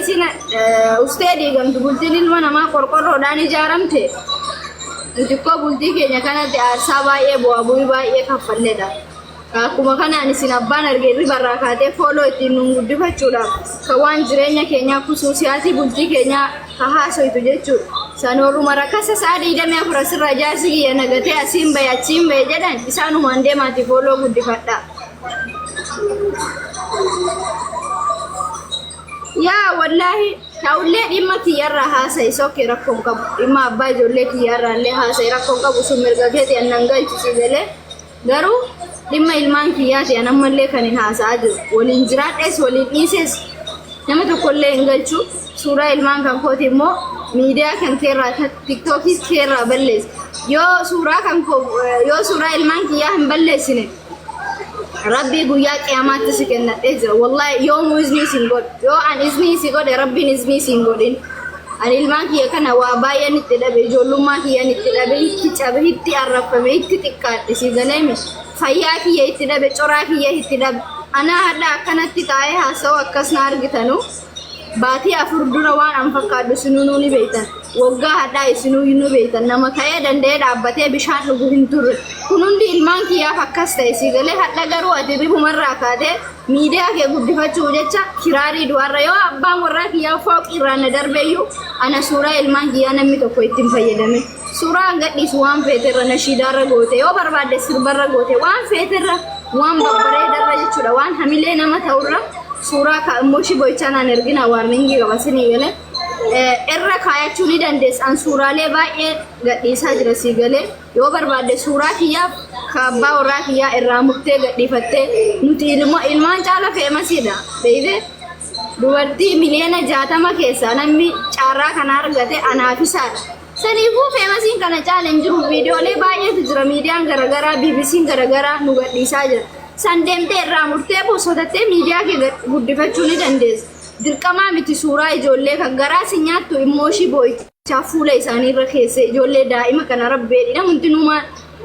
isiin ustee diigamtu bultiin ilma namaa qorqorroodhaan ijaaramte. Nuti koo bultii keenya kanatti aarsaa baay'ee bu'aa bu'ii baay'ee kaffalledha. Akkuma kanaan isin abbaan arge irribarraa kaatee fooloo ittiin nuun guddifachuudhaaf kan waan jireenya keenyaa kusuusiyaatii bultii keenyaa ka haasoytu jechuudha. Sanooruma rakasa sa'a 24 asirraa jaarsi kiyya nagatee asiin bahe achiin bahe jedhan isaanumaan deemaati fooloo guddifadha. Yaa wallaahi ta'ullee dhimma kiyyarraa haasa'i sokkee rakkoon qabu. Dhimma abbaa ijoollee kiyyarraa illee haasa'i rakkoon qabu sun mirga keeti annan galchisi galee. Garuu dhimma ilmaan kiyyaati an ammallee kan hin haasa'aa jiru. Waliin jiraadhees waliin dhiisees nama tokkollee hin galchu. Suuraa ilmaan kan kooti immoo miidiyaa kan keerraa tiktookii keerraa balleessi. Yoo suuraa kan koo yoo suuraa ilmaan kiyyaa hin balleessine Rabbii guyyaa qiyaamaatti si kennadhee jira. Wallaahi yoomuu iznii sin godhu. Yoo an iznii si godhe Rabbiin iznii si hin godhin. Ani ilmaan kiyya kana waa baay'een itti dhabe, ijoollummaa kiyyan itti dhabe, itti cabe, itti arrabfame, itti xiqqaadhe si galeemi. Fayyaa kiyya itti dhabe, coraa kiyya itti dhabe. Anaa hadha akkanatti taa'ee haasa'u akkas na argitanu. Baatii 4 dura waan an fakkaadhu isinuu ni beektan. Waggaa hadhaa isinuu ni beektan. Nama ka'ee danda'ee dhaabbatee bishaan dhugu hin turre. Kun hundi ilmaan kiyyaaf akkas ta'e si galee hadha garuu ati ribumarraa kaatee Miidiyaa kee guddifachuuf jecha kiraarii du'arra yoo abbaan warraa kiyyaa fooqii irraa na darbeyyuu ana suuraa ilmaan kiyyaa namni tokko itti hin fayyadamin. Suuraa an gadhiisu waan feeterra nashiidaarra goote yoo barbaadde sirbarra goote waan feeterra waan babbareedarra jechuudha waan hamilee nama ta'urra suuraa ka immoo boichaa naan ergina waarningii qaba sinii galee irra kaayachuu ni dandeessa. An suuraalee baay'ee gadhiisaa jira sii galee. Yoo barbaadde suuraa kiyyaaf ka abbaa warraa kiyyaa irraa murtee gadhiifattee nuti ilma ilmaan caala feemasiidha. Beeyte dubartii miliyoona 60 keessaa namni caarraa kana argate anaaf isaadha. Saniifuu feemasiin kana caala hin jiru. Viidiyoolee baay'eetu jira. Miidiyaan garaagaraa BBC'n garaagaraa nu gadhiisaa jira. San deemtee irraa murtee bosotattee miidiyaa kee guddifachuu ni dandeessa. Dirqamaa miti suuraa ijoollee kan garaa si nyaattu immoo ishii boo'icha. Chaa fuula isaanii irra keesse ijoollee daa'ima kana rabbeedhi namni hundinuu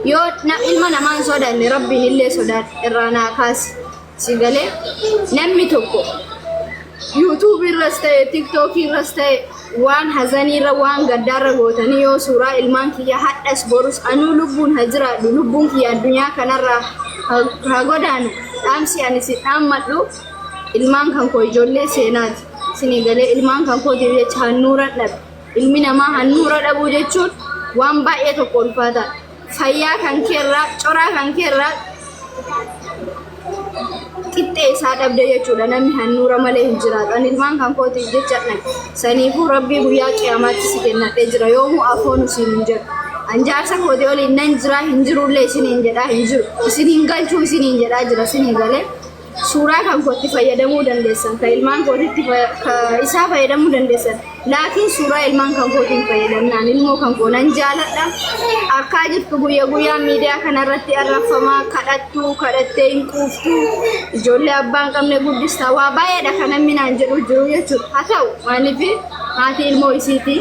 yoo ilma namaa hin sodaanne rabbiin illee sodaadha irraa naa kaasi si galee namni tokko yuutuubii irras ta'e tiktookii irras ta'e waan hazanii irra waan gaddaarra gootanii yoo suuraa ilmaan kiyya hadhas borus anuu lubbuun ha jiraadhu lubbuun kiyya addunyaa kanarraa ha godaanu dhaamsi ani si dhaammadhu ilmaan kan koo ijoollee seenaati. Isinii galee ilmaan kan kootiif jecha hannuuran dhabe. Ilmi namaa hannuura dhabuu jechuun waan baay'ee tokko ulfaataadha. Fayyaa kan keerraa, coraa kan keerraa qixxee isaa dhabde jechuudha. Namni hannuura malee hin jiraatu. Ani ilmaan kan kootiif jecha dhabe. Saniifuu Rabbii guyyaa qiyaamaatti si kennadhee jira. Yoomuu afoonu siin hin jedhu. An jaarsa kootii waliin nan jiraa hin jirullee isiniin jedhaa hin jiru. Isin hin galchuu isiniin jedhaa jira isinii galee. Suuraa kan kootti fayyadamuu dandeessan, ka ilmaan kootitti ka isaa fayyadamuu dandeessan. Laakiin suuraa ilmaan kan kootiin fayyadamnaan ilmoo kan koo nan jaaladha. Akkaa jirtu guyya guyyaa miidiyaa kanarratti arrabfamaa kadhattuu kadhattee hin quuftu. Ijoollee abbaa hin qabne guddista waa baay'eedha kan namni naan jedhu jiru jechuudha. Haa ta'u maaliif haati ilmoo isiiti.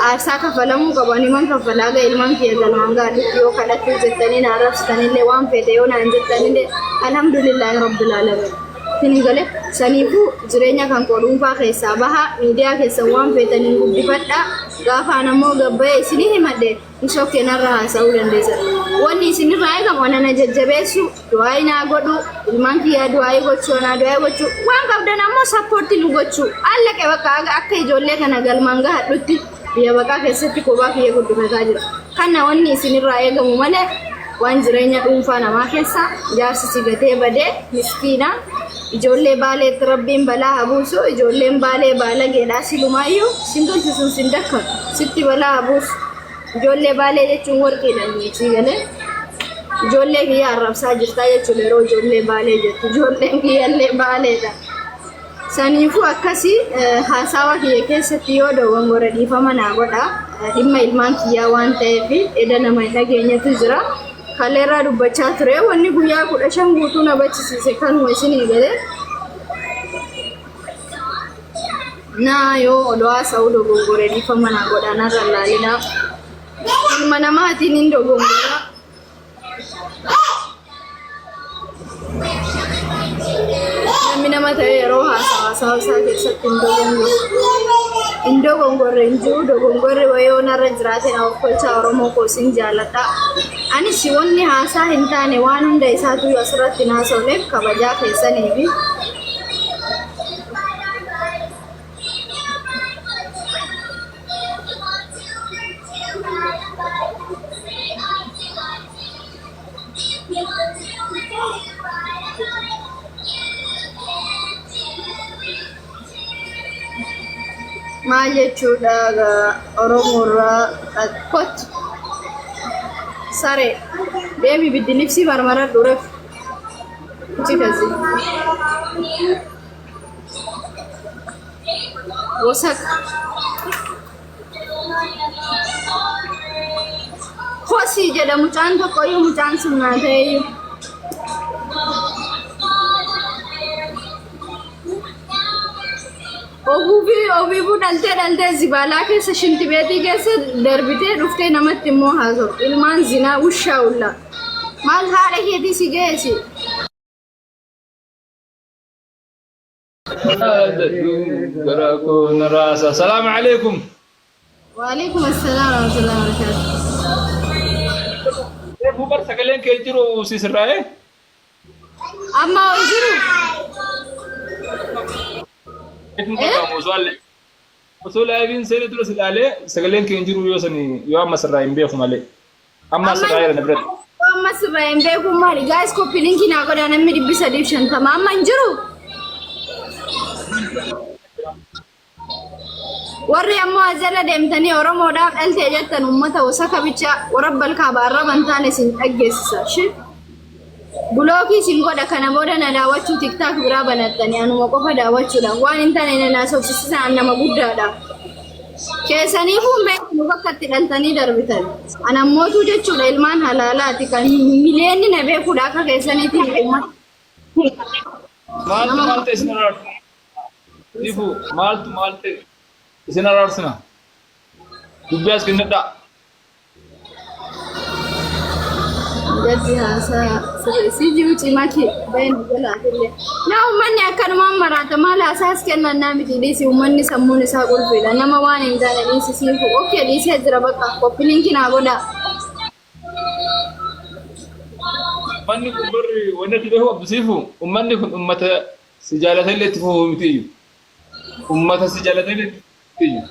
Aarsaa kafalamuu qabu ani man kaffala haga ilmaan kiyya galmaan gaadhutti yoo kadhattuu jettanii na arrabsitanillee waan feete yoo naan jettanillee alhamdulillaahi rabbil alamin. Isin gale saniifuu jireenya kan koo dhuunfaa keessaa baha miidiyaa keessan waan feetaniin guddifadha gaafaan ammoo gabbayee isinii himadhe hin sokkee narra haasa'uu dandeessan. Wanni isinirraa eegamu ana na jajjabeessu Du'aayi naa godhu, ilmaan kiyyaa du'aayi gochuu, anaa du'aayi gochuu, waan qabdan ammoo sappoorti nu gochuu. Allaqe bakka aga akka ijoollee kana galmaan gahadhutti biyya baqaa keessatti kophaa kiyya guddifataa jira. Kana wanni isinirraa eegamu malee waan jireenya dhuunfaa namaa keessa jaarsi si gatee badee miskiina ijoollee baaleetti rabbiin balaa haa buusu ijoolleen baalee baalageedhaa silumaayyuu sin tolchisuun sin dakkamu sitti balaa haa buusu. Ijoollee baalee jechuun warqiidha sii galee. Ijoollee kiyya arrabsaa jirtaa jechuudha yeroo ijoollee baalee jettu. Ijoolleen kiyyallee baaleedha. Saniifuu akkasii haasawa kiyya keessatti yoo dogongore dhiifama naa godha. Dhimma ilmaan kiyyaa waan ta'eef eda nama hin dhageenyetu jira. Kaleerraa dubbachaa ture. Wanni guyyaa 15 guutuu na bachisiise kanuma isinii galee. Naa yoo odoo haasa'uu dogongore dhiifama naa godhaa narra hin laalinaa. Ilma namaatiin hin dogongora. Namni nama ta'e yeroo haasawa haasawa isaa keessatti hin dogongorre. Hin dogongorre hin jiru dogongorre wayoo narra jiraate na of kolchaa Oromoo koo sin jaaladha. Anis wanni haasaa hin taane waan hunda isaatu asirratti hin haasofneef kabajaa keessaniifi. Maal jechuudha Oromoo irraa kottu saree deemi biddi libsii marmaradhu ref uchi kazi wasak Hosii jedha mucaan tokkoyyuu mucaan sun naa ta'eyyuu. Ofuufii ofiifuu dhaltee dhaltee zibaalaa keessa shintibeetii keessa darbitee dhuftee namatti immoo haasofti. Ilmaan zinaa wushaa ullaa. Maal haadha keetii si geessi? Salaamu alaikum. Waalaikum assalaam warahmatullahi wabarakatuh. Reefuu bar sagaleen kee jiru si sirraa'ee? Amma ol jiru? Reefuu qabamu osoo alle. Osoo laayiviin seenee dura si ilaalee sagaleen kee hin jiru yoo sani yoo amma sirraa hin beeku malee. Amma sirraa na biratti. Amma sirraa hin beeku maali? Guys copy link naa godhaa namni 350 amma hin jiru. Warri ammoo as jala deemtanii Oromoodhaaf dhaltee jettan uummata wasaka bicha warra balkaa arraba hin taane isin dhaggeessisa. Shi. Block isin godha kana booda na daawwachuu TikTok biraa banattanii anuma qofa daawwachuudhaaf waan hin taane na naasofsiisan nama guddaadha. Keessaniifuu hin beeknu bakka itti dhaltanii darbitan. Anammootuu jechuudha ilmaan halaalaati kan mileenni na beekuudha akka keessaniitiin uummata. Maaltu maal ta'e isin araarsina? Ifu maaltu maal ta'e isin araarsina? Dubbii as kennadhaa. Gadi haasaa sirreessii jiru cimaa kee baay'ee na jalaatillee. Na uummanni akkanumaan maraata maal haasaas kennan naa miti dhiisi uummanni sammuun isaa qulfiidha nama waan hin taane dhiisi siifu okay dhiisee jira bakka copy link naa godhaa. Uummanni kun barri wanni ati beeku qabdu siifu uummanni kun uummata si jaalatee illee itti fufuu miti iyyuu. Uummata si jaalatee illee itti fufuu miti iyyuu.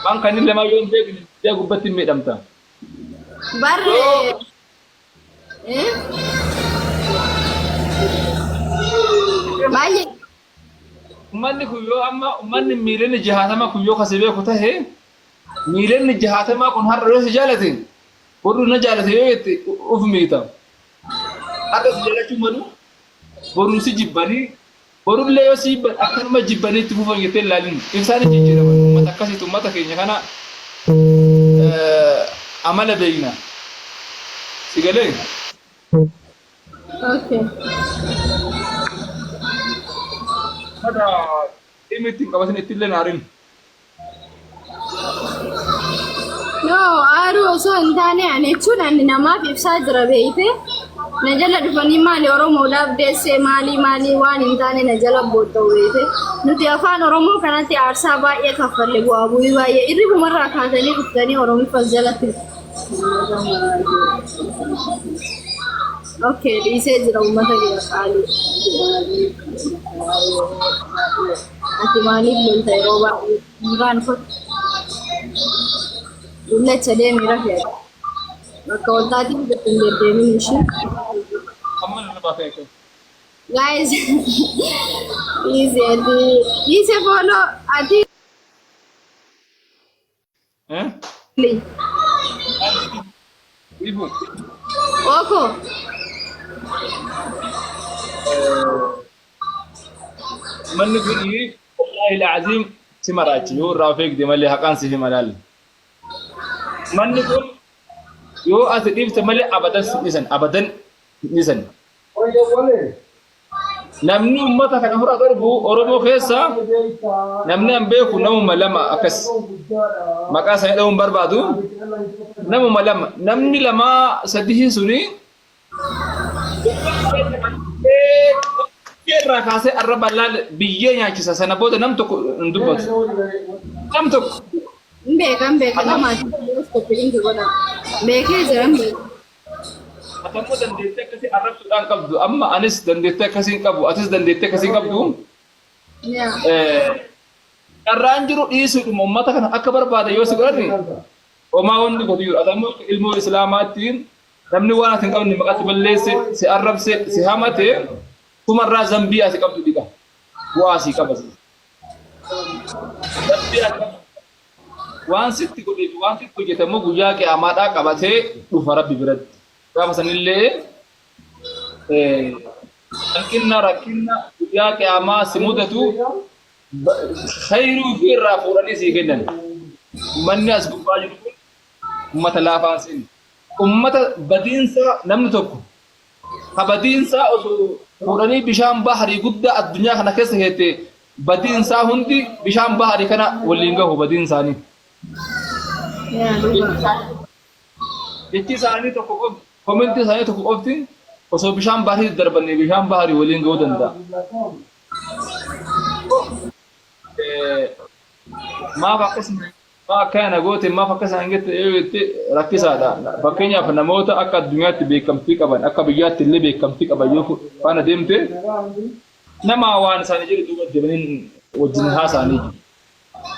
Waan kanneen lamaa yoo hin beekne biyya gubbatti hin miidhamta. Barri Yoo eh? Baay'ee uummanni kun yoo amma uummanni miiliyoona jahatama kun yoo kasi beeku tahe miiliyoonni jahatama kun har'a yoo si jaalate boru na jaalate yoo jette uf miita. Har'a si jaalachuu malu boru si jibbanii borullee yoo si jibban akkanuma jibbanii itti fufan jettee ilaalin ibsaan hin jijjiiraman uummata akkasiitu uummata keenya kana amala beekna. Si galee? Okay. Uummata dhimmi ittiin qabatin ittillee naarin. No, aaruu osoo hin taane ani jechuun ani namaaf ibsaa jira beeyte. Na jala dhufanii maali Oromoodhaaf deessee maalii maalii waan hin taane na jala bootta'u beeyte. Nuti afaan Oromoo kanatti aarsaa baay'ee kaffalle bu'aa bu'ii baay'ee irribumarraa kaatanii dhuftanii Oromiffas jalatti. Okay, dhiisee jira uummata kiyya qaalii. Ati maaliif lolta yeroo baay'ee? Imraan kottu. Dullacha deemi rafi ati. Bakka waltaatiin jirtu hin deddeemin ishee. Amma nama baafee akka. Guys, dhiisi ati. Dhiise follow ati. Eh? Ifu. Oko. Manni kun wallahi alazim si maraachi yoo irraa of eegde malee haqaan si hima laal. Manni kun yoo ati dhiifte malee abadan si dhiisan abadan si dhiisan. Namni uummata kana ofirraa darbu Oromoo keessa namni an beeku namuma lama akkas maqaa isaanii dha'uun barbaadu namuma lama namni lamaa sadii suni irraa kaasee arraba laal biyyee nyaachisa sana booda nam tokko hin dubbatu. Nam tokko. Hin beeka hin beeka nama ati copy link godha. Beekee jira hin beeka. Ati ammoo dandeettii akkasii arrabsuudhaan qabdu. Amma anis dandeettii akkasii hin qabu. Atis dandeettii akkasii hin qabdu. Yaa. Carraan jiru dhiisuudhuma ummata kana akka barbaade yoo si godhani homaa wanni godhu jiru. Ati ammoo ilmoo Islaamaatti namni waan ati hin qabne maqaa si balleesse, si arrabse, si hamate sumarraa zambii ati qabdu dhiqa. Bu'aa sii qaba. Zambii ati qabdu waan sitti godhee fi waan sitti hojjete immoo guyyaa qiyaamaadhaa qabatee dhufa Rabbi biratti. Gaafa sanillee hanqinna rakkinna guyyaa qiyaamaa si mudatu khayruu fi irraa fuudhanii sii kennan. Ummanni as gubbaa jiru kun ummata laafaan siin. Ummata badiinsa namni tokko ka badiinsaa osoo fuudhanii bishaan baharii guddaa addunyaa kana keessa keette badiinsaa hundi bishaan baharii kana waliin gahu badiin isaanii. Yaa dhugaa. Jechi isaanii tokko qofti, komentii isaanii tokko qofti osoo bishaan baharii darbanii bishaan baharii waliin gahuu danda'a. Maaf akkasuma maa akkana na goote maaf akkas naan jette yoo jette rakkisaadha. Fakkeenyaaf namoota akka addunyaatti beekamtii qaban akka biyyaatti illee beekamtii qaban yoo faana deemte nama waan isaanii jedhu duuba deemanii wajjin haasa'anii jiru.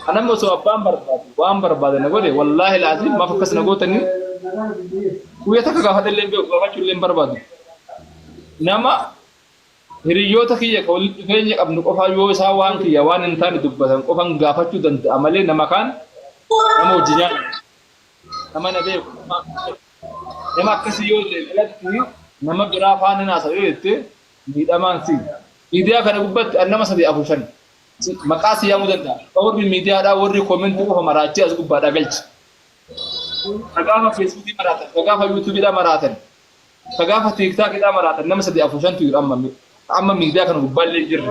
Anamma osoo abbaan barbaade waan barbaade na godhe wallaahi laaziim maaf akkas na gootanii guyyaa takka gaafadhe illee hin beeku gaafachuu illee hin barbaadu. Nama Hiriyyoota kiyya ka walitti dhufeenya qabnu qofaa yoo isaan waan kiyya waan hin taane dubbatan qofan gaafachuu danda'a malee nama kaan nama wajji nyaannu, nama na beeku, nama akkasii yoo ta'e alatti nama biraa faana hin haasa'u yoo jette miidhamaan si. Miidiyaa kana gubbatti an nama 3 4 5 maqaa si yaamuu danda'a. Warri miidiyaadhaa warri koomentii qofa maraachee as gubbaadhaa galchi. Ka gaafa feesbuukii maraatan, ka gaafa yuutuubiidhaa maraatan, Ka gaafa tiiktaakidhaa maraatan nama 3 4 5tu jiru amma amma miidiyaa kana gubbaa illee hin jirre.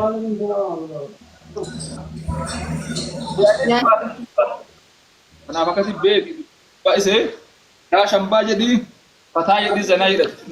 Kanaaf akkasi beeki baay'isee yaa shambaa jedhii fataa jedhii zanaa jedhatti.